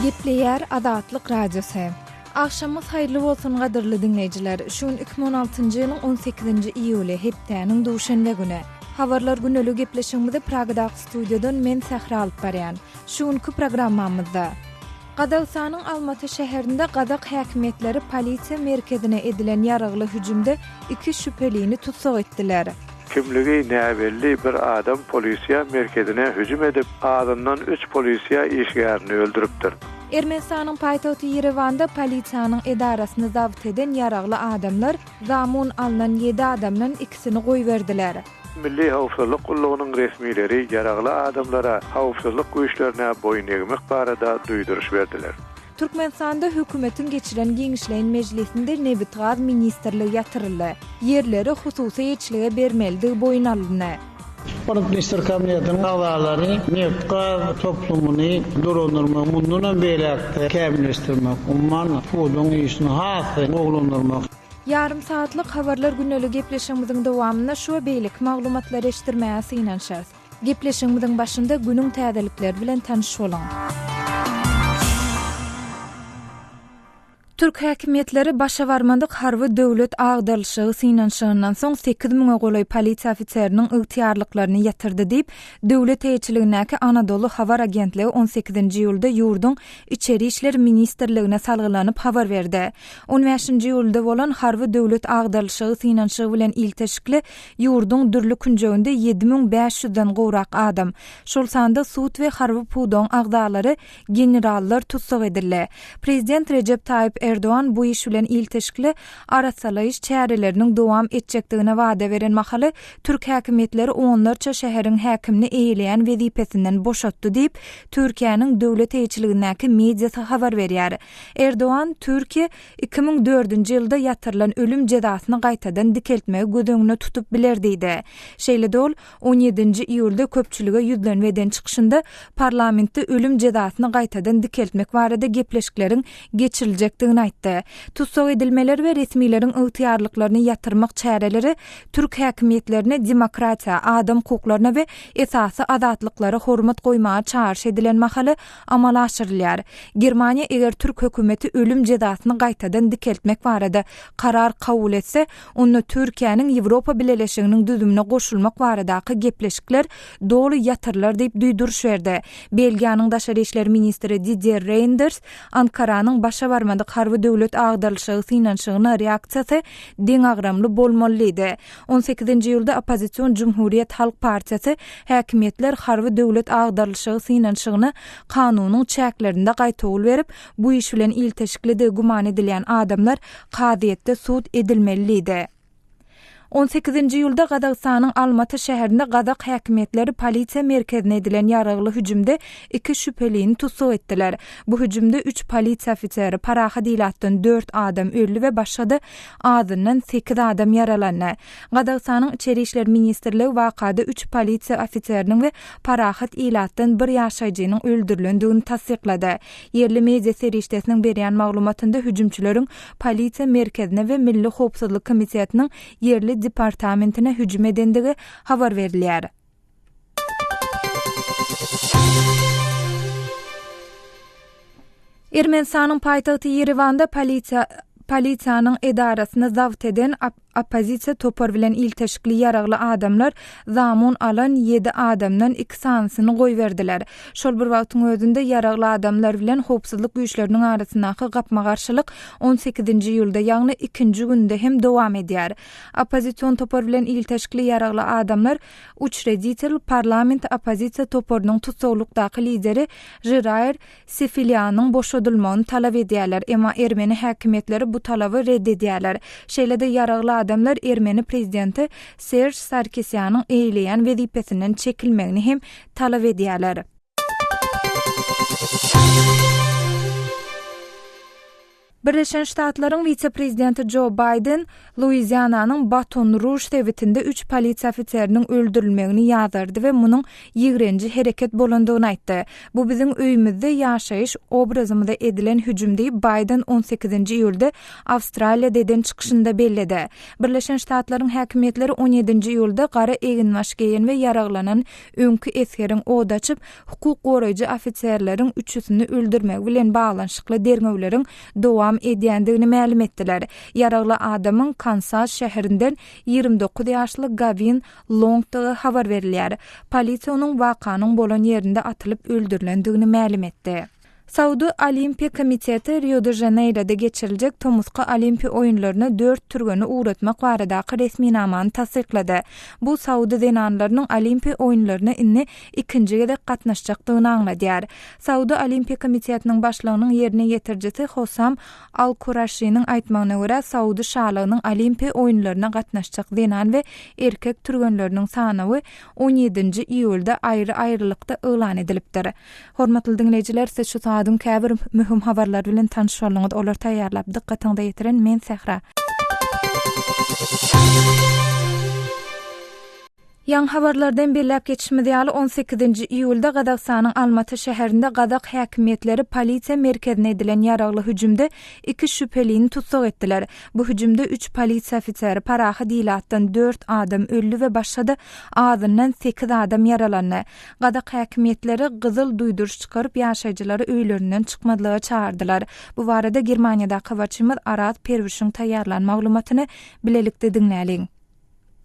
Gepleýär Azatlyk Radiosy. Agşamyňyz haýyrly bolsun gadyrly diňleýjiler. Şu gün 2016-njy ýylyň 18-nji iýuly, hepdäniň duşenbe güni. Habarlar güneli gepleşigimizi Pragadaky studiýadan men Sähra alyp barýan. Şu günki programmamyzda. Gazagystanyň Almaty şäherinde gazak häkimiýetleri polisiýa merkezine edilen ýaragly hüjümde iki şübhelini tussag etdiler. Kimligi näbelli bir adam polisiýa merkezine hüjüm edip, azyndan üç polisiýa işgärini öldüripdir. Ermenistanyň paýtagty Ýerewanda polisiýanyň edarasyny zabt eden ýaragly adamlar zamun alnan ýedi adamdan ikisini goýberdiler. Milli howpsuzlyk gullugynyň resmileri ýaragly adamlara howpsuzlyk güýçlerine boýun egmek barada duýduryş berdiler. Türkmenistanda hökümetiň geçiren giňişleýin mejlisinde Nebitgaz ministrligi ýatyryldy. Ýerleri hususy eýeçilige bermelidigi boýun alyndy. Baryp Ministr Kabinetiniň agzalary nebit-gaz toplumyny dolandyrmagy mundanam beýläk-de kämilleşdirmek, umuman, pudagyň işini has-da gowulandyrmak. Ýarym sagatlyk Habarlar gündeli gepleşigimiziň dowamynda şu we beýleki maglumatlary eşitdirmäge synanyşarys. Gepleşigimiziň başynda günüň täzelikleri bilen tanyş boluň. Türk häkimiýetleri başa barmadyk harby döwlet agdarylyşygy synanyşygyndan soň sekiz müňe golaý polisiýa ofiseriniň ygtyýarlyklaryny ýatyrdy diýip, döwlet eýeçiligindäki Anadolu habar agentligi on sekizinji iýulda ýurduň Içeri işler ministrligine salgylanyp habar berdi. On bäşinji iýulda bolan harby döwlet agdarylyşygy synanyşygy bilen ilteşikli ýurduň dürli künjeginde 7500-den gowrak adam, şol sanda sud we harby pudagyň agzalary, generallar tussag edildi. Prezident Rejep Taýyp Erdogan bu iş bilen ilteşikli arassalaýyş çäreleriniň dowam etjekdigine wada beren mahaly, türk häkimiýetleri onlarça şäheriň häkimini eýeleýän wezipesinden boşatdy diýip, Türkiýäniň döwlet eýeçiligindäki mediasy habar berýär. Erdogan, Türkiýe 2004-nji ýylda ýatyrylan ölüm jezasyny gaýtadan dikeltmegi göz öňünde tutup biler diýdi. Şeýle-de ol, on ýedinji iýulda köpçülige ýüzlenme eden çykyşynda parlamentde ölüm jezasyny gaýtadan dikeltmek barada gepleşikleriň geçiriljekdigini aýtdy. Tussag edilmeler we resmileriň ygtyýarlyklaryny ýatyrmak çäreleri türk häkimiýetlerine demokratiýa, adam hukuklaryna we esasy azatlyklara hormat goýmaga çagyryş edilen mahaly amala aşyrylýar. Germaniýa eger türk hökümeti ölüm jezasyny gaýtadan dikeltmek barada karar kabul etse, onda Türkiýäniň Ýewropa Bileleşiginiň düzümine goşulmak baradaky gepleşikler doly ýatyrylar diýip duýduryş berdi. Belgiýanyň daşary işler ministri Didier Reýnders Ankaranyň başa barmadyk harby döwlet agdarylyşygy synanyşygyna reaksiýasy deňagramly bolmaly diýdi. On sekizinji iýulda oppozision Jumhuriýet halk partiýasy häkimiýetler harby döwlet agdarylyşygy synanyşygyna kanunyň çäklerinde gaýtawul berip, bu iş bilen ilteşiklidigi güman edilýän adamlar kazyýetde sud edilmeli diýdi. On sekizinji iýulda Gazagystanyň Almaty şäherinde gazak häkimiýetleri polisiýa merkezine edilen ýaragly hüjümde iki şübhelini tussag etdiler. Bu hüjümde üç polisiýa ofiseri, parahat ilatdan dört adam öldi we başga-da azyndan sekiz adam ýaralandy. Gazagystanyň Içeri işler ministrligi wakada üç polisiýa ofiseriniň we parahat ilatdan bir ýaşaýjynyň öldürilendigini tassyklady. Ýerli media serişdesiniň berýän maglumatynda hüjümçileriň polisiýa merkezine we Milli howpsuzlyk komitetiniň ýerli departamentine hüjüm edendigi habar berilýär. Ermenistanyň paýtagty Ýerewanda polisiýa polisiýanyň edarasyny zabt eden oppozisiýa topar bilen ilteşikli ýaragly adamlar zamun alan ýedi adamdan iki sanysyny goýberdiler. Şol bir wagtyň özünde ýaragly adamlar bilen howpsuzlyk güýçleriniň arasyndaky gapma-garşylyk on sekizinji iýulda, ýagny ikinji günde hem dowam edýär. Oppozision topar bilen ilteşikli ýaragly adamlar Uçreditel parlament oppozisiýa toparynyň tussaglykdaky lideri Žiraýr Sefilýanyň boşadylmagyny talap edýärler, emma ermeni häkimiýetleri bu talaby red edýärler. Şeýle-de ýaragly adamlar ermeni prezidenti Serž Sarkisýanyň eýeleýän wezipesinden çekilmegini hem talap edýärler. Birleşen Ştatlaryň wise-prezidenti Jo Baýden Luiziananyň Baton-Ruž sebitinde üç polisiýa ofiseriniň öldürilmegini ýazgardy we munuň ýigrenji hereket bolandygyny aýtdy. Bu biziň öýümizde ýaşaýyş obrazymyza edilen hüjüm diýip, Baýden on sekizinji iýulda Awstraliýada eden çykyşynda belledi. Birleşen Ştatlaryň häkimiýetleri on ýedinji iýulda gara eginbaş geýen we ýaraglanan öňki esgeriň od açyp, hukuk goraýjy ofiserleriň üçüsini öldürmegi bilen baglanyşykly derňewleriň dowam edýändigini mälim etdiler. Ýaragly adamyň Kansas şäherinden 29 ýaşly Gawin Longdygy habar berilýär. Polisiýa onuň wakanyň bolan ýerinde atylyp öldürilendigini mälim etdi. Saudy Olimpiýa komiteti Rio-de-Žaneýroda geçiriljek tomusky Olimpiýa oýunlaryna dört türgeni ugratmak baradaky resminamany tassyklady. Bu saudy zenanlarynyň Olimpiýa oýunlaryna indi ikinji gezek gatnaşjakdygyny aňladýar. Saudy Olimpiýa komitetiniň başlygynyň ýerine ýetirijisi Hosam Al-Kuraşiniň aýtmagyna görä, Saudy şalygynyň Olimpiýa oýunlaryna gatnaşjak zenan we erkek türgenleriniň sanawy on ýedinji iýulda aýry-aýrylykda yglan edilipdir. Hormatly diňleýjiler, siz şu sagadyň käbir möhüm habarlary bilen tanyş bolduňyz. Olary taýýarlap, dykgatyňyza ýetiren men Sähra. Ýaňy habarlardan belläp geçişimiz ýaly, on sekizinji iýulda Gazagystanyň Almaty şäherinde gazak häkimiýetleri polisiýa merkezine edilen ýaragly hüjümde iki şübhelini tussag etdiler. Bu hüjümde üç polisiýa ofiseri, parahat ilatdan dört adam öldi we başga-da azyndan sekiz adam ýaralandy. Gazak häkimiýetleri gyzyl duýduryş çykaryp, ýaşaýjylary öýlerinden çykmazlyga çagyrdylar. Bu barada Germaniýadaky habarçymyz Araz Perwişiň taýýarlan maglumatyny bilelikde diňläliň.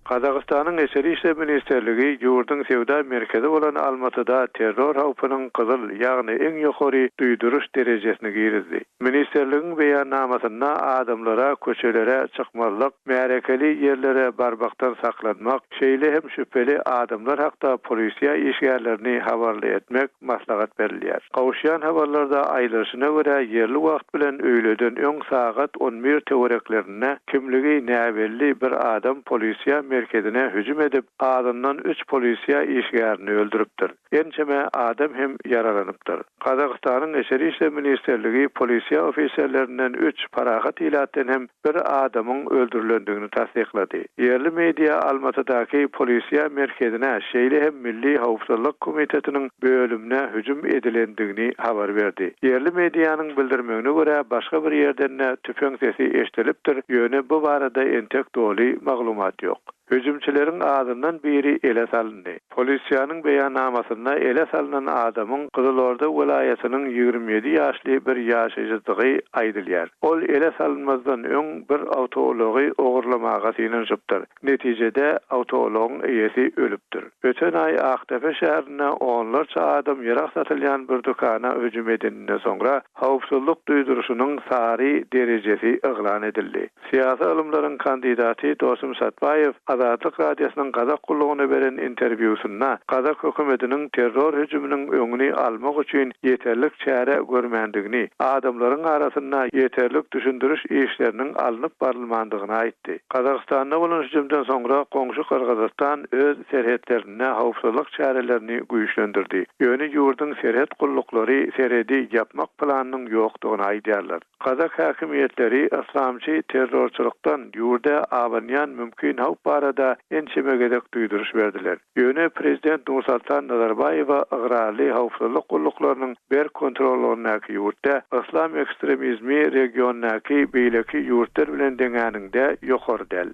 Gazagystanyň Içeri işler ministrligi ýurduň söwda merkezi bolan Almatyda terror howpunyň gyzyl, ýagny iň ýokary duýduryş derejesini girizdi. Ministrligiň beýannamasynda adamlara köçelere çykmazlyk, märekeli ýerlere barmakdan saklanmak, şeýle hem şübheli adamlar hakda polisiýa işgärlerini habarly etmek maslahat berilýär. Gowuşýan habarlarda aýdylyşyna görä, ýerli wagt bilen öýleden öň sagat on bir töwereklerinde kimligi näbelli bir adam polisiýa merkezine hüjüm edip, azyndan üç polisiýa işgärini öldüripdir. Ençeme adam hem ýaralanypdyr. Gazagystanyň Içeri işler ministrligi polisiýa ofiserlerinden üç, parahat ilatdan hem bir adamyň öldürilendigini tassyklady. Ýerli media Almatydaky polisiýa merkezine, şeýle hem Milli howpsuzlyk komitetiniň bölümine hüjüm edilendigini habar berdi. Ýerli medianyň bildirmegine görä, başga bir ýerden-de tüpeň sesi eşidilipdir, ýöne bu barada entek doly maglumat ýok. Hüjümçileriň azyndan biri ele salyndy. Polisiýanyň beýannamasynda ele salnan adamyň Gyzylorda welaýatynyň 27 ýaşly bir ýaşaýjydygy aýdylýar. Ol ele salynmazdan öň bir awtoulagy ogurlamaga synanyşypdyr. Netijede, awtoulagyň eýesi ölüpdir. Öten aý Akdepe şäherinde onlarça adam ýarag satylýan bir dükana hüjüm edeninden soňra, howpsuzlyk duýduryşynyň sary derejesi yglan edildi. Syýasy ylymlaryň kandidaty Dosum Satbaýew Azatlyk Radiosynyň Gazak gullugyna beren interwýusynda gazak hökümetiniň terror hüjüminiň öňüni almak üçin ýeterlik çäre görmändigini, adamlaryň arasynda ýeterlik düşündiriş işleriniň alnyp barylmandygyny aýtdy. Gazagystanda bolan hüjümden soňra goňşy Gyrgyzystan öz serhetlerinde howpsuzlyk çärelerini güýçlendirdi. Ýöne ýurduň serhet gulluklary serhedi ýapmak planynyň ýokdugyny aýdýarlar. Gazak häkimiýetleri yslamçy terrorçylykdan ýurda abanýan mümkin howp barada ençeme gezek duýduryş berdiler. Ýöne prezident Nursultan Nazarbaýewe ygrarly howpsuzlyk gulluklarynyň berk kontrollygyndaky ýurtda yslam ekstremizmi regiondaky beýleki ýurtlar bilen deňäniňde ýokary däl.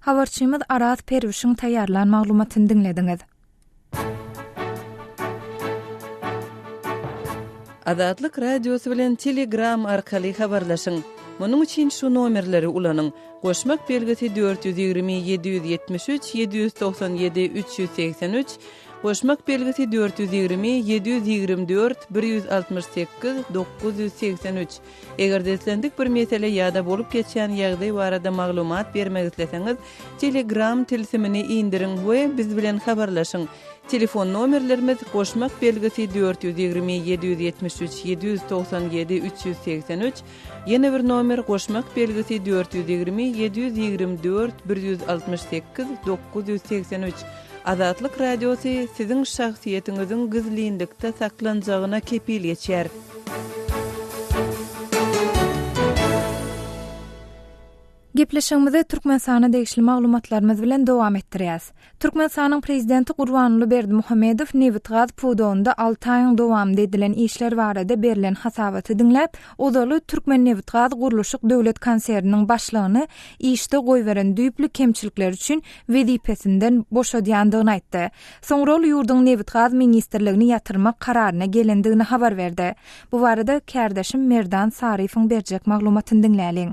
Habarçymyz Araz Perwişiň taýýarlan maglumatyny diňlediňiz. Azatlyk Radiosy bilen Telegram arkaly habarlaşyň. Munuň üçin şu nomerleri ulanyň, goşmak belgisi 420 773 797 383, goşmak belgisi 420 724 168 983. Eger-de islendik bir mesele ýa-da bolup geçýän ýagdaý barada maglumat bermek isleseňiz, Telegram tilsimini indiriň we biz bilen habarlaşyň. Telefon nomerlerimiz, goşmak belgisi 420 773 797 383, ýene bir nomer goşmak belgisi 420 724 168 983. Azatlyk Radiosy siziň şahsyýetiňiziň gizlinlikde saklanjagyna kepil geçýär. Gepleşigimizi Türkmenistana degişli maglumatlarymyz bilen dowam etdirýäs. Türkmenistanyň Prezidenti Gurbanguly Berdimuhamedow nebitgaz pudagynda alty aýyň dowamynda edilen işler barada berlen hasabaty diňläp, ozaly Türkmennebitgazgurluşyk döwlet konserniniň başlygyny işde goýberen düýpli kemçilikleri üçin wezipesinden boşadýandygyny aýtdy. Soňra ol ýurduň Nebitgaz ministrligini ýatyrmak kararyna gelendigini habar berdi. Bu barada kärdeşim Merdan Saryýewiň berjek maglumatyny diňläliň.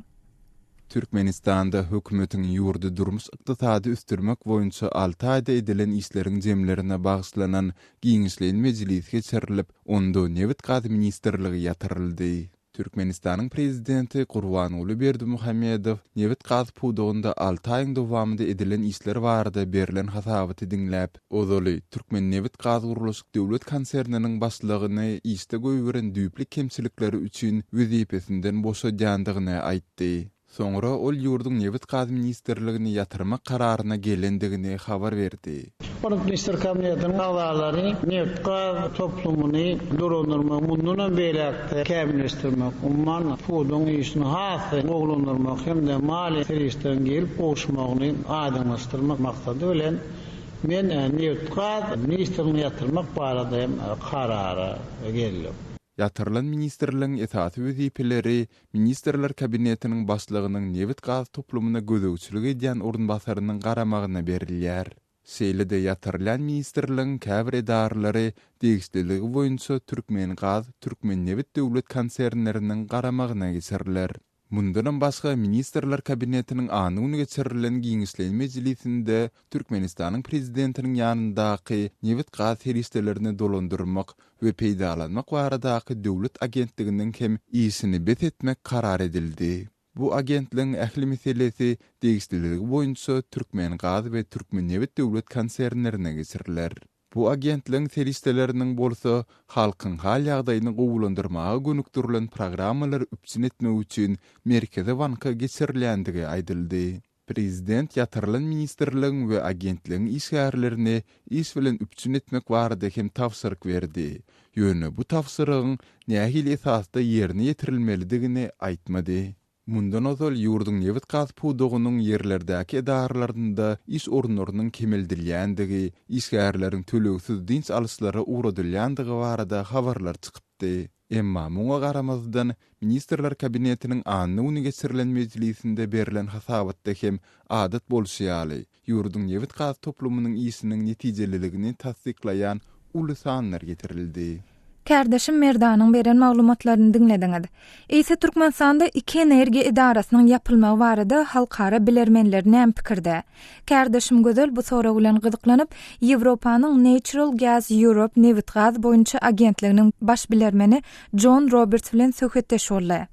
Türkmenistanda hökümetiň ýurdy durmuş-ykdysady ösdürmek boýunça alty aýda edilen işleriň jemlerine bagyşlanan giňişleýin mejlis geçirilip, onda Nebit-gaz ministrligi ýatyryldy. Türkmenistanyň Prezidenti Gurbanguly Berdimuhamedow nebit-gaz pudagynda alty aýyň dowamynda edilen işler barada berlen hasabaty diňläp, ozaly Türkmennebitgazgurluşyk döwlet konserniniň başlygyny işde goýberen düýpli kemçilikleri üçin wezipesinden boşadýandygyny aýtdy. Soňra ol ýurduň Nebit-gaz ministrligini ýatyrmak kararyna gelendigini habar berdi. Hormatly Ministrler Kabinetiniň agzalary nebit-gaz toplumyny dolandyrmagy mundanam beýläk-de kämilleşdirmek, umuman, pudagyň işini has-da gowulandyrmak hem-de maliýe serişdeleriň gelip gowuşmagyny aýdyňlaşdyrmak maksady bilen, men nebit-gaz ministrligini ýatyrmak barada hem karara geldim. Ýatyrylan ministrligiň esasy wezipeleri Ministrler Kabinetiniň Başlygynyň nebit-gaz toplumyna gözegçilik edýän orunbasarynyň garamagyna berilýär. Şeýle-de ýatyrylýan ministrligiň käbir edaralary degişliligi boýunça Türkmengaz, Türkmennebit döwlet konsernleriniň garamagyna geçiriler. Mundanam başga, Ministrler Kabinetiniň anna güni geçirilen giňişleýin mejlisinde Türkmenistanyň Prezidentiniň ýanyndaky Nebit-gaz serişdelerini dolandyrmak we peýdalanmak baradaky döwlet agentliginiň hem işini bes etmek karar edildi. Bu agentligiň ähli meselesi degişliligi boýunça Türkmengaz we Türkmennebit döwlet konsernlerine geçiriler. Bu agentligiň serişdeleriniň bolsa halkyň hal-ýagdaýyny gowulandyrmaga gönükdirilen programmalary üpjün etmek üçin Merkezi banka geçirilýändigi aýdyldy. Prezident ýatyrylan ministrligiň we agentligiň işgärlerini iş bilen üpjün etmek barada hem tabşyryk berdi. Ýöne bu tabşyrygyň nähili esasda ýerine ýetirilmelidigini aýtmady. Mundan ozal ýurduň nebit-gaz pudagynyň ýerlerdäki edaralarynda iş orunlarynyň kemeldilýändigi, işgärleriň tölegsiz dynç alyşlara ugradylýandygy barada habarlar çykypdy. Emma muňa garamazdan, Ministrler Kabinetiniň anna güni geçirilen mejlisinde berlen hasabatda hem adat bolşy ýaly, ýurduň nebit-gaz toplumynyň işiniň netijeliligini tassyklaýan uly sanlar getirildi. Kärdeşim Merdanyň beren maglumatlaryny diňlediňiz. Eýse Türkmenistanda iki energiýa edarasynyň ýapylmagy barada halkara bilermenler näme pikirde? Kärdeşim Gözel bu sorag bilen gyzyklanyp, Ýewropanyň Natural Gas Europe nebit-gaz boýunça agentliginiň baş bilermeni Jon Roberts bilen söhbetdeş boldy.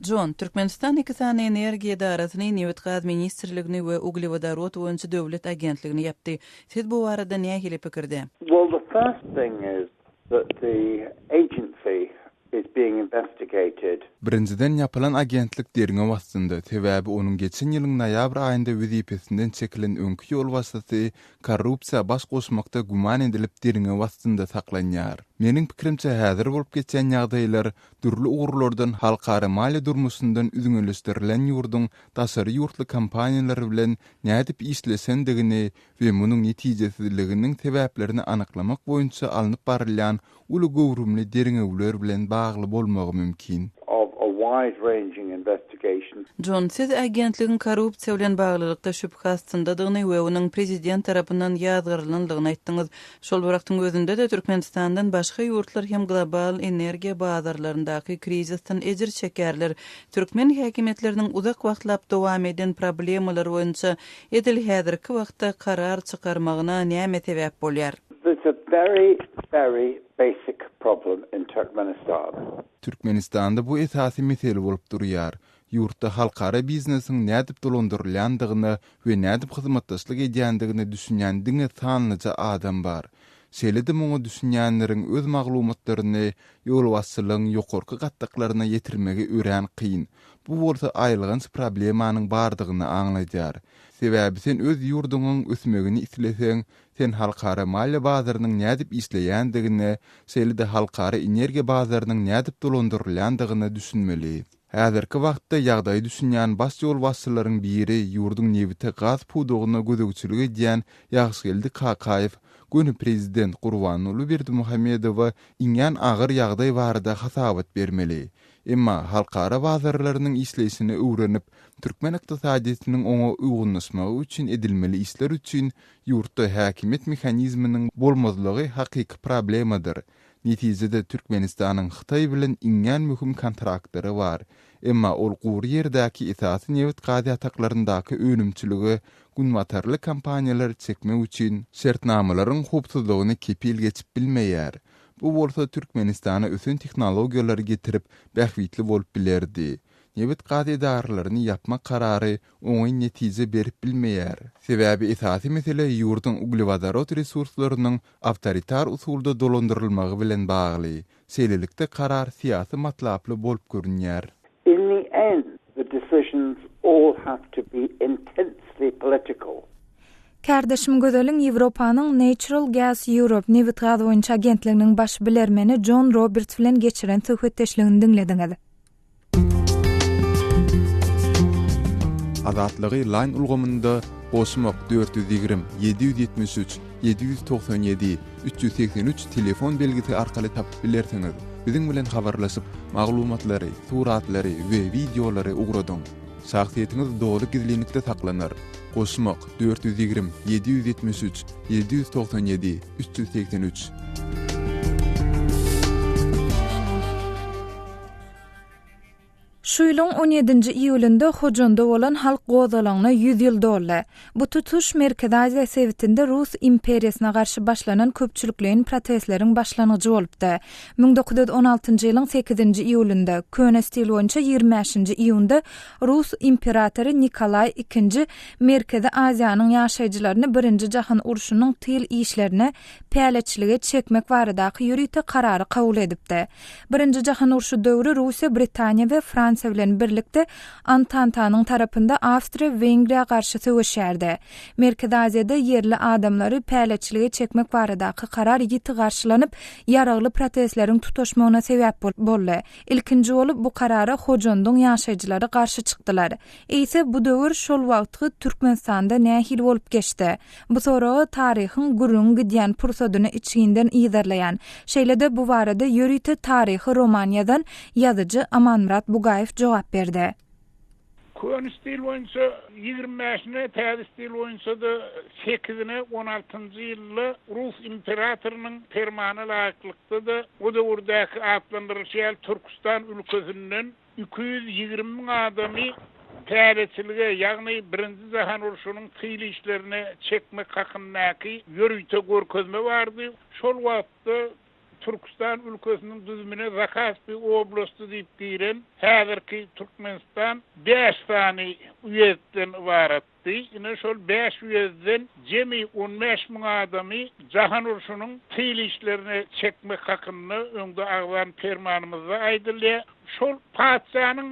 Jon, Türkmenistan iki sany energiýa edarasyny, Nebit-gaz ministrligini we Uglewodorod boýunça döwlet agentligini ýapdy. Siz bu barada nähili pikirde? Well, the first thing is that the agency is being investigated. Birinjiden ýapylan agentlik derňew astynda, sebäbi onuň geçen ýylyň noýabr aýynda wezipesinden çekilen öňki ýolbaşçysy korrupsiýa baş goşmakda güman edilip derňew astynda saklanýar. Meniň pikirimçe häzir bolup geçýän ýagdaýlar dürli ugurlardan halkara maliýe durmuşyndan üzňeleşdirilen ýurduň daşary ýurtly kompaniýalar bilen nädip işleşendigini we munuň netijesizliginiň sebäplerini anyklamak boýunça alnyp barylýan uly göwrümli derňewler bilen bagly bolmagy mümkin. of a wide-ranging investigation. Jon, siz agentligiň korrupsiýa bilen baglylykda şübhe astyndadygyny we onuň prezident tarapyndan ýazgarylandygyny aýtdyňyz. Şol bir wagtyň özünde-de Türkmenistandan başga ýurtlar hem global energiýa bazarlaryndaky krizisden ejir çekýärler. Türkmen häkimiýetleriniň uzak wagtlap dowam eden problemalar boýunça edil häzirki wagtda karar çykarmagyna näme sebäp bolýar? There's a very, very basic problem in Turkmenistan. Türkmenistanda bu esasy mesele bolup durýar. Ýurtda halkara biznesiň nädip dolandyrylýandygyna we nädip hyzmatdaşlyk edýändigine düşünýän diňe sanlyja adam bar. Şeýle-de muňa düşünýänleriň öz maglumatlaryny ýolbaşçylygyň ýokarky gatlaklaryna ýetirmegi örän kyn. Bu bolsa aýylganç problemanyň bardygyny aňladýar. Sebäbi sen öz ýurduňyň ösmegini isleseň, sen halkara maliýe bazarynyň nädip işleýändigine, şeýle-de halkara energiýa bazarynyň nädip dolandyrylýandygyna düşünmeli. Häzirki wagtda ýagdaýa düşünýän baş ýolbaşçylaryň biri ýurduň nebite gaz pudagyna gözegçilik edýän Ýagşygeldi Kakaýew göni prezident Gurbanguly Berdimuhamedowa iňňän agyr ýagdaý barada hasabat bermeli. Emma halkara bazarlarynyň işleýşini öwrenip, türkmen ykdysadyýetiniň oňa uýgunlaşmagy üçin edilmeli işler üçin ýurtda häkimiýet mehanizminiň bolmazlygy hakyky problemadyr. Netijede Türkmenistanyň Hytaý bilen iňňän möhüm kontraktlary bar. Emma ol gury ýerdäki esasy nebit-gaz ýataklaryndaky önümçilige günbatarly kompaniýalary çekmek üçin şertnamalaryň howpsuzlygyny kepil geçip bilmeýär. Bu bolsa Türkmenistana ösen tehnologiýalary getirip, bähbitli bolup bilerdi. Nebit-gaz edaralaryny ýapmak karary oňyn netije berip bilmeýär. Sebäbi esasy mesele ýurduň uglewodorod resurslarynyň awtoritar usulda dolandyrylmagy bilen bagly. Şeýlelikde karar syýasy matlaply bolup görünýär. In the end, the decisions all have to be intensely political. Kärdeşim Gözeliň Ýewropanyň Natural Gas Europe nebit-gaz boýunça agentliginiň baş bilermeni Jon Roberts bilen geçiren söhbetdeşligini diňlediňiz. Azatlygy Line ulgamynda goşmak 420 773 797 383 telefon belgisi arkaly tapyp bilersiňiz. Biziň bilen habarlaşyp, maglumatlary, suratlary we wideolary ugradyň. Şahsyýetiňiz doly gizlinlikde saklanar. Goşmak 420 773 797 383. Şu ýylyň on ýedinji iýulynda Hojanda bolan halk gozgalaňyna 100 ýyl doldy. Bu tutuş Merkezi Aziýa sebitinde Rus imperiýasyna garşy başlanan köpçülikleýin protestleriň başlangyjy bolupdy. 1916-njy ýylyň sekizinji iýulynda, köne stil boýunça ýigrimi bäşinji iýunda rus imperatory Nikolaý II Merkezi Aziýanyň ýaşaýjylaryny Birinji jahan urşunyň tyl işlerine päleçilige çekmek baradaky ýörite karary kabul edipdi. Birinji jahan urşy döwri Russiýa Britaniýa we Fransiýa bilen birlikde Antantanyň tarapynda Awstriýa-Wengriýa garşy söweşýärdi. Merkezi Aziýada ýerli adamlary päleçilige çekmek baradaky karar ýiti garşylanyp, ýaragly protestleriň tutaşmagyna sebäp boldy. Ilkinji bolup bu karara Hojandyň ýaşaýjylary garşy çykdylar. Eýse, bu döwür şol wagtky Türkmenistanda nähili bolup geçdi? Bu soraga taryhyň gürrüňi gidýän pursadyny içginden yzarlaýan, şeýle-de bu barada ýörite taryhy roman ýazan ýazyjy Amanmyrat Bugaýew jogap berdi. Köne stil boýunça ýigrimi bäşine, täze stil boýunça-da sekizine on altynjy ýylda rus imperatorynyň permana laýyklykda-da o döwürdäki atlandyrylyşy ýaly Türküstan ülkesinden 220 müň adamy täzeçilige, ýagny Birinji jahan urşunyň tyl işlerine çekmek hakyndaky ýörite görkezme bardy. Şol wagtda Türküstan ülkesiniň düzümine Zakaspi oblasty diýip giren häzirki Türkmenistan bäş sany uýezdden ybaratdy. Ine, şol bäş uýezdden jemi on bäş müň adamy jahan urşunyň tyl işlerine çekmek hakynda öňde agzan permanymyzda aýdylýar. Şol patyşanyň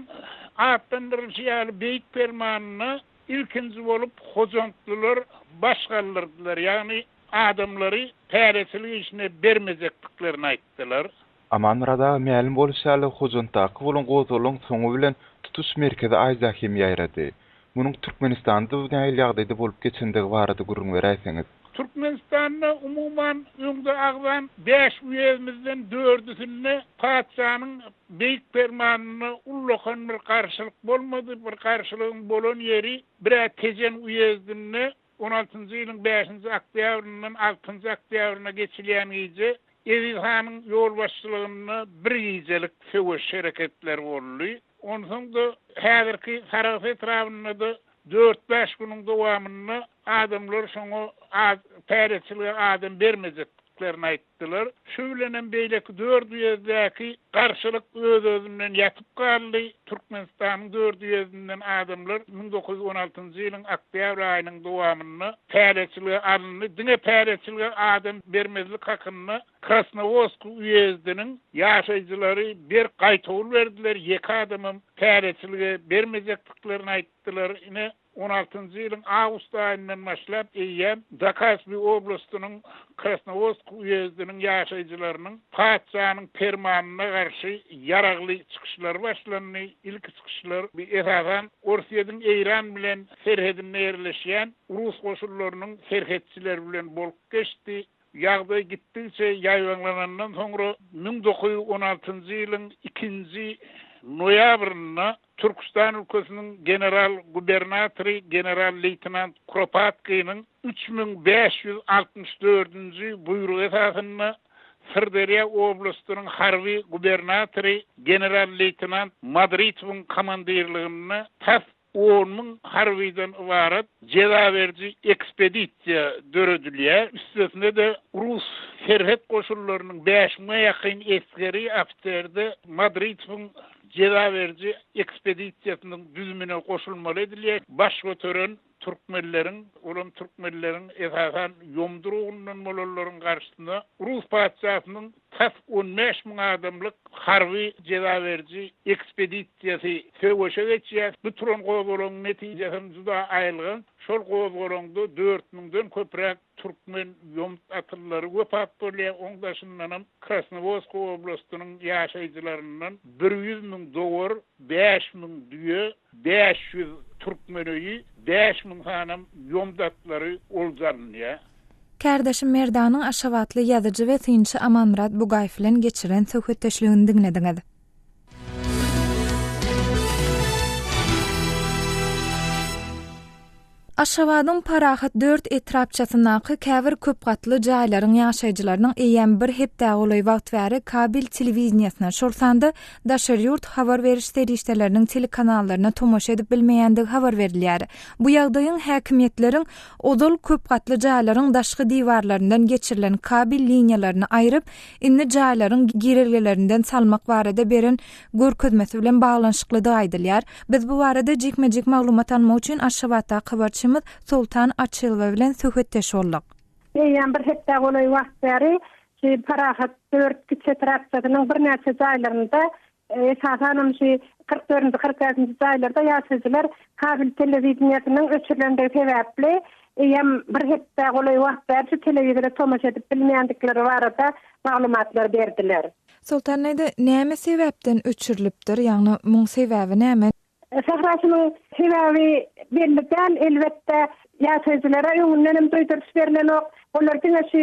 atlandyrylyşy ýaly beýik permanyna ilkinji bolup hojantlylar baş galdyrdylar, ýagny adamlary päleçilik işine bermejekdiklerini aýtdylar. Amanmyrat aga mälim bolşy ýaly Hojantdaky bolan gozgalaň soňy bilen tutuş Merkezi Aziýa hem ýaýrady. Munuň Türkmenistanda nähili ýagdaýda bolup geçendigi barada gürrüň beräýseňiz. Türkmenistanda umuman öňde agzan bäş uýezdimizden dördüsinde patyşanyň beýik permanyna ullakan bir garşylyk bolmady. Bir garşylygyň bolan ýeri bir-ä Tejen uýezdinde On altynjy ýylyň bäşinji oktýabryndan altynjy oktýabryna geçilýän gije Eziz hanyň ýolbaşçylygynda bir gijelik söweş hereketleri boldy. Onsoň-da häzirki Sarahs etrabynda-da dört-bäş günüň dowamynda adamlar şoňa az täretçilige adam bermejekdiklerini aýtdy. Dylar. Şu bilenem beýleki dört uýezdäki garşylyk öz-özünden ýatyp galdy. Türkmenistanyň dört uýezdinden adamlar 1916-njy ýylyň oktýabr aýynyň dowamynda päleçilige alyndy. Diňe päleçilige adam bermezlik hakynda Krasnowodsk uýezdiniň ýaşaýjylary berk gaýtawul berdiler, ýeke adamam päleçilige bermejekdiklerini aýtdylar. Ine. 16-njy ýylyň awgust aýyndan başlap eýýäm Zakaspi oblastynyň Krasnowodsk uýezdiniň ýaşaýjylarynyň patyşanyň permanyna garşy ýaragly çykyşlary başlandy. Ilki çykyşlar esasan Orsýetiň Eýran bilen serhedinde ýerleşýän rus goşunlarynyň serhetçileri bilen bolup geçdi. Ýagdaý gitdigiçe ýaýbaňlanandan soňra 1916-njy ýylyň ikinji noýabrynda Türküstan ülkesiniň general-gubernatory general-leýtenant Kuropatkiniň 3564-nji buýrugy esasynda Syrderýa oblastynyň harby gubernatory general-leýtenant Madritowyň komandirliginde tas 10,000 harbydan ybarat jeza beriji ekspedisiýa döredilýär. Üstesine-de, rus serhet goşunlarynyň bäş müňe ýakyn esgeri, ofiseri-de Madritowyň jeza beriji ekspedisiýasynyň düzümine goşulmaly edilýär. Baş göteren türkmenleriň, olam türkmenleriň esasan ýomdur ugrundan bolanlaryň garşysyna rus patyşasynyň tas 15 000 adamlyk harby jeza beriji ekspedisiýasy söweşe geçýär. Bu turan gozgalaňyň netijesem juda aýylganç. Şol gozgalaňda dört müňden köpräk türkmen ýomut atlylary wepat bolýar. Oň daşyndanam Krasnowodsk oblastynyň ýaşaýjylaryndan 100 000 dowar, 5000 düýe, 500 türkmen öýi, 5000 sanam ýomut atlary olja alynýar. Kärdeşim Merdanyň aşgabatly ýazyjy we synçy Amanmyrat Bugaýew bilen geçiren söhbetdeşligini diňlediňiz. Aşgabadyň Parahat dört etrapçasyndaky käbir köp gatly jaýlaryň ýaşaýjylarynyň eýýäm bir hepdä golaý wagt bäri kabel telewideniýesine, şol sanda daşary ýurt habar beriş serişdeleriniň telekanallaryna tomaşa edip bilmeýändigi habar berilýär. Bu ýagdaýyň häkimiýetleriň ozal köp gatly jaýlaryň daşky diwarlaryndan geçirilen kabel liniýalaryny aýryp, indi jaýlaryň girelgelerinden salmak barada beren görkezmesi bilen baglanyşyklydygy aýdylýar. Biz bu barada jikme-jik maglumat almak üçin Aşgabatdaky habarçymyz Soltan Açylowa bilen söhbetdeş bolduk. Eýýäm bir hepdä golaý wagt bäri şu Parahat dört kiçi etrapçasynyň birnäçe jaýlarynda, esasanam şu 44-nji, 45-nji jaýlarda ýaşaýjylar kabel telewideniýesiniň öçürilendigi sebäpli eýýäm bir hepdä golaý wagt bäri şu telewizora tomaşa edip bilmeýändikleri barada maglumatlar berdiler. Soltan däde, näme sebäpden öçürilipdir, ýagny muň sebäbi näme? Sähra şunuň sebäbi belli däl, elbetde, ýaşaýjylara öňündenem duýduryş berlenok. Olar diňe şu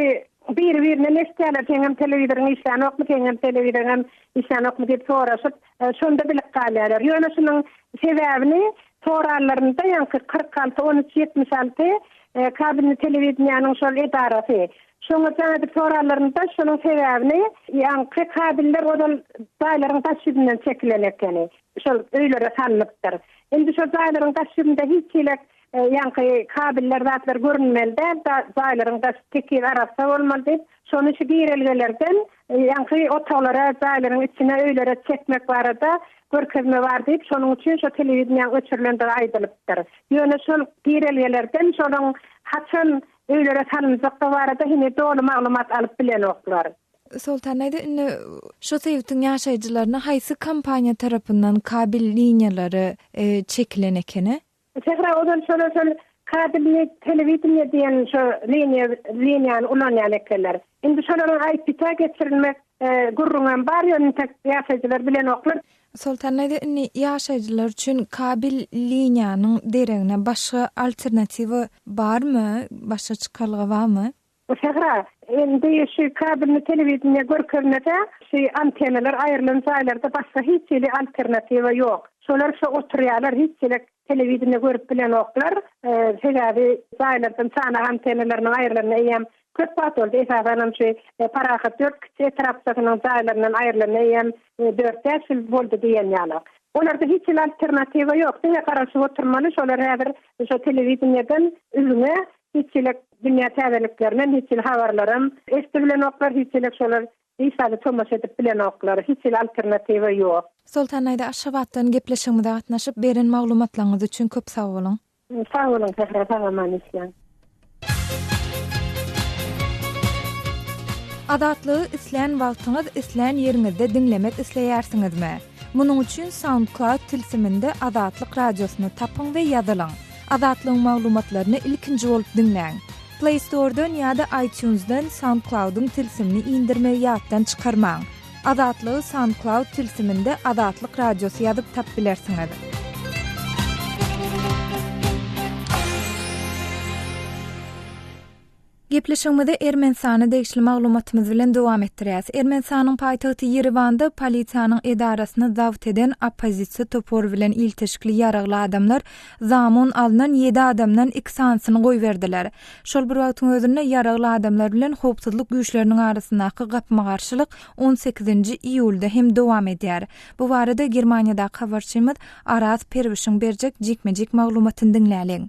biri-birinden eşidýärler, seňem telewizoryň işlänokmy, seňem telewizoryňam işlänokmy diýip soraşyp, şonda bilip galýarlar. Ýöne şunuň sebäbini soranlarynda ýaňky 46 13 76 kabelni telewideniýäniň şol edarasy Şoňa jaň edip soranlarynda şonuň sebäbini ýaňky kabeller ozal jaýlaryň daş ýüzünden çekilen ekeni. Şol öýlere salnypdyr. Indi şol jaýlaryň daş ýüzünde hiç hili ýaňky kabeller zatlar görünmeli däl, jaýlaryň daşy tekiz arassa bolmaly diýip, şony şu girelgelerden ýaňky otaglara, jaýlaryň içine, öýlere çekmek barada görkezme bar diýip, şonuň üçin şo telewideniýäň öçürilendigi aýdylypdyr. Ýöne şol girelgelerden şolaň haçan Öýlere salynjakdygy barada heniz doly maglumat alyp bilenoklar. Soltan daýza, indi şu sebitiň ýaşaýjylaryna haýsy kompaniýa tarapyndan kabel liniýalary çekilen ekeni? Sähra ozal şolar şol kabelnyý telewideniýe diýen şo liniýa liniýany ulanýan ekenler. Indi şolaryň IP-tä geçirilmek Gürrüňem bar, ýöne entek ýaşaýjylar bilenoklar. Soltan daýza, indi ýaşaýjylar üçin kabel liniýanyň deregine başga alternatiwa barmy, başga çykalga barmy? Sähra, indi şu kabelni telewideniýe görkezmese, şu antennalar aýrylan jaýlarda başga hiç hili alternatiwa ýok. Şolar şo oturýarlar, hiç hili telewideniýe görüp bilenoklar. Sebäbi jaýlardan çanak antennalarynyň aýrylanyna eýýäm Köp wagt boldy, esasanam şu Parahat dört kiçi etrapçasynyň jaýlaryndan aýrylanyna eýýäm dört-bäş ýyl boldy diýen ýaly. Olarda hiç hili alternatiwa ýok, diňe garaşyp oturmaly, şolar häzir şo telewideniýeden üzňe hiç hili dünýä täzeliklerinden hiç hili habarlaram eşidibilenoklar, hiç hili şolar hiç zada tomaşa edip bilenoklar, hiç hili alternatiwa ýok. Soltan daýza Aşgabatdan gepleşigimize gatnaşyp beren maglumatlaryňyz üçin köp sag boluň. Sag boluň Sähra sag aman işläň. Azatlygy islän wagtyňyz islän ýeriňizde diňlemek isleýärsiňizmi? Munuň üçin SoundCloud tilsiminde Azatlyk Radiosyny tapyň we ýazylyň. Azatlygyň maglumatlaryny ilkinji bolup diňläň. Play Store-dan ýa-da iTunes-dan SoundCloud-yň tilsimini indirmegi ýatdan çykarmaň. Azatlygy SoundCloud tilsiminde Azatlyk Radiosy ýazyp tap bilersiňiz. Gepleşigimizi Ermenistana degişli maglumatymyz bilen dowam etdirýäs. Ermenistanyň paýtagty Ýerewanda polisiýanyň edarasyny zabt eden oppozisiýa topary bilen ilteşikli ýaragly adamlar zamun alnan ýedi adamdan iki sanysyny goýberdiler. Şol bir wagtyň özünde ýaragly adamlar bilen howpsuzlyk güýçleriniň arasyndaky gapma-garşylyk on sekizinji iýulda hem dowam edýär. Bu barada Germaniýadaky habarçymyz Araz Perwişiň berjek jikme-jik maglumatyny diňläliň.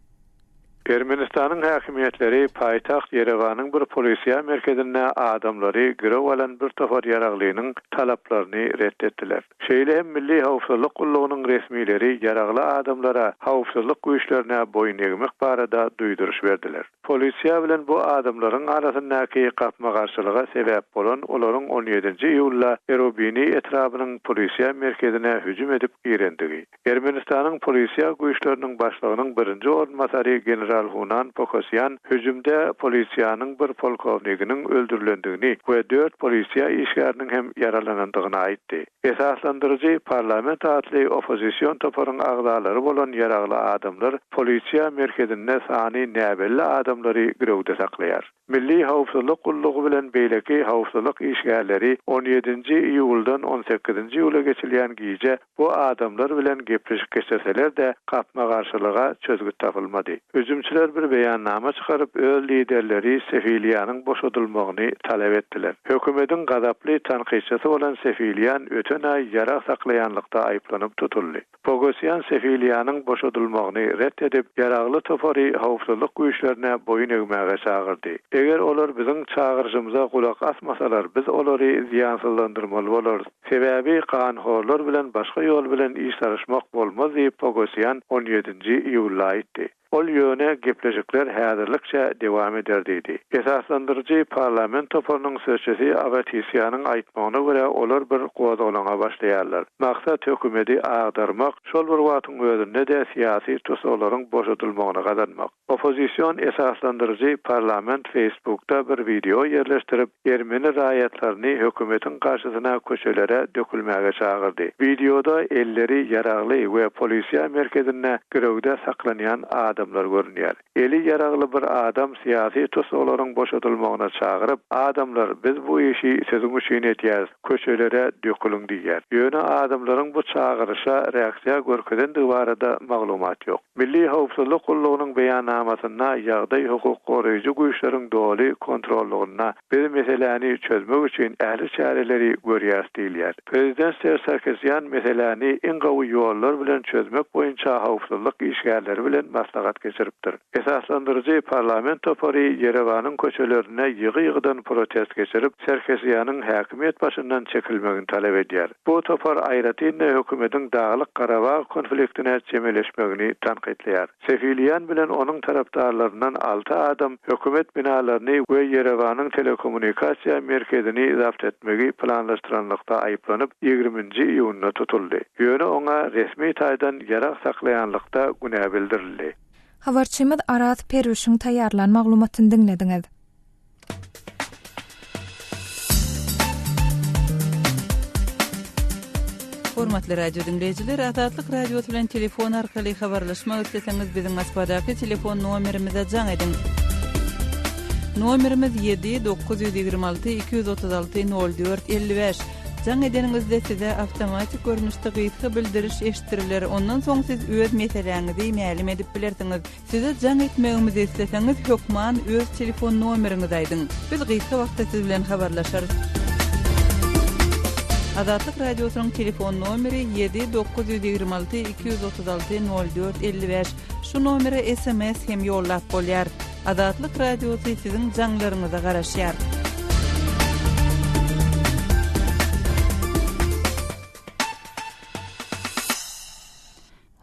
Ermenistanyň häkimiýetleri paýtagt Ýerewanyň bir polisiýa merkezinde adamlary girew alan bir topar ýaraglynyň talaplaryny ret etdiler. Şeýle hem Milli howpsuzlyk gullugynyň resmileri ýaragly adamlara howpsuzlyk güýçlerine boýun egmek barada duýduryş berdiler. Polisiýa bilen bu adamlaryň arasyndaky gapma-garşylyga sebäp bolan olaryň on ýedinji iýulda Erubini etrabynyň polisiýa merkezine hüjüm edip girendigi. Ermenistanyň polisiýa güýçleriniň başlygynyň birinji orunbasary general Hunan Pokosýan hüjümde polisiýanyň bir polkowniginiň öldürilendigini we dört polisiýa işgäriniň hem ýaralanandygyny aýtdy. Esaslandyryjy Parlament atly oppozision toparyň agzalary bolan ýaragly adamlar polisiýa merkezinde sany näbelli adamlary girewde saklaýar. Milli howpsuzlyk gullugy bilen beýleki howpsuzlyk işgärleri on ýedinji iýuldan on sekizinji iýula geçilýän gije bu adamlar bilen gepleşik geçirseler-de, gapma-garşylyga çözgüt tapylmady. Hüjümçiler bir beýannama çykaryp, öz liderleri Sefiliýanyň boşadylmagyny talap etdiler. Hökümediň gazaply tankytçysy bolan Sefiliýan öten aý ýarag saklaýanlykda aýyplanyp tutuldy. Pogosýan Sefiliýanyň boşadylmagyny ret edip, ýaragly topary howpsuzlyk güýçlerine boýun egmäge çagyrdy. Eger olar biziň çagyryşymyza gulak asmasalar, biz olary zyýansyzlandyrmaly bolarys. Sebäbi ganhorlar bilen başga ýol bilen iş salyşmak bolmaz diýip, Pogosýan on ýedinji iýulda aýtdy. Ol ýöne gepleşikler häzirlikçe dewam eder diýdi. Esaslandyryjy parlament toparynyň sözçüsi Awetisýanyň aýtmagyna görä, olar bir gozgalaňa başlaýarlar. Maksat hökümeti agdarmak, şol bir wagtyň özünde-de syýasy tussaglaryň boşadylmagyny gazanmak. Oppozision esaslandyryjy parlament Facebookda bir wideo ýerleşdirip, ermeni raýatlaryny hökümetiň garşysyna köçelere dökülmäge çagyrdy. Wideoda elleri ýaragly we polisiýa merkezinde girewde saklanýan adamlar görünýär. Eli ýaragly bir adam syýasy tussaglaryň boşadylmagyna çagyryp, Adamlar, biz bu işi siziň üçin edýäris, köçelere döküliň diýýär. Ýöne adamlaryň bu çagyryşa reaksiýa görkezendigi barada maglumat ýok. Milli howpsuzlyk gullugynyň beýannamasynda ýagdaý hukuk goraýjy güýçleriň doly kontrollygynda, biz meseläni çözmek üçin ähli çäreleri görýäris diýilýär. Prezident Serž Sarkisýan meseläni iň gowy ýollar bilen çözmek boýunça howpsuzlyk işgärleri bilen maslahat geçiripdir. Esaslandyryjy parlament topary Ýerewanyň köçelerinde ýygy-ýygydan protest geçirip, Sarkisýanyň häkimiýet başyndan çekilmegini talap edýär. Bu topar aýratyn-da hökümetiň Daglyk-Garabag konfliktine çemeleşmegini tankytlaýar. Sefiliýan bilen onuň tarapdarlaryndan alty adam hökümet binalaryny we Ýerewanyň telekommunikasiýa merkezini zabt etmegi planlaşdyranlykda aýyplanyp, ýigriminji iýunda tutuldy. Ýöne oňa resmi taýdan ýarag saklaýanlykda günä bildirildi. Habarçymyz Araz Perwişiň taýýarlan maglumatyny diňlediňiz. Hormatly radio diňleýjiler, Azatlyk Radiosy bilen telefon arkaly habarlaşmak isleseňiz, biziň Moskwadaky telefon nomerimize jaň ediň. Nomerimiz 7 926 236 04 55. Jaň edeniňizde size awtomatik görnüşde gysga bildiriş eşitdiriler, ondan soň siz öz meseläňizi mälim edip bilersiňiz. Size jaň etmegimizi isleseňiz hökman öz telefon nomeriňizi aýdyň. Biz gysga wagtda siz bilen habarlaşarys. Azatlyk Radiosynyň telefon nomeri 7 926 236 04 55. Şu nomere sms hem ýollap bolýar. Azatlyk Radiosy siziň jaňlaryňyza garaşýar.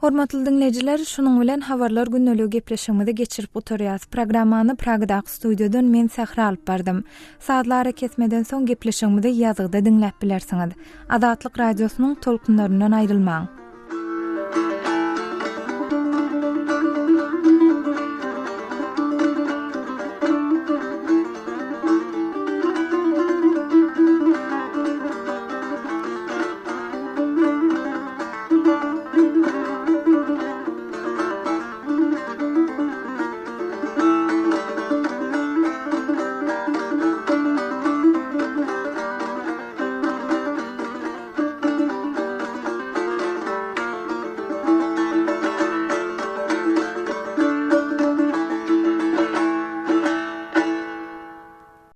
Hormatly diňleýjiler, şunuň bilen Habarlar gündeligi gepleşigimizi geçirip gutarýas. Programmany Pragadaky studiýadan men Sähra alyp bardym. Sazly arakesmeden soň gepleşigimizi ýazgyda diňläp bilersiňiz. Azatlyk Radiosynyň tolkunlaryndan aýrylmaň!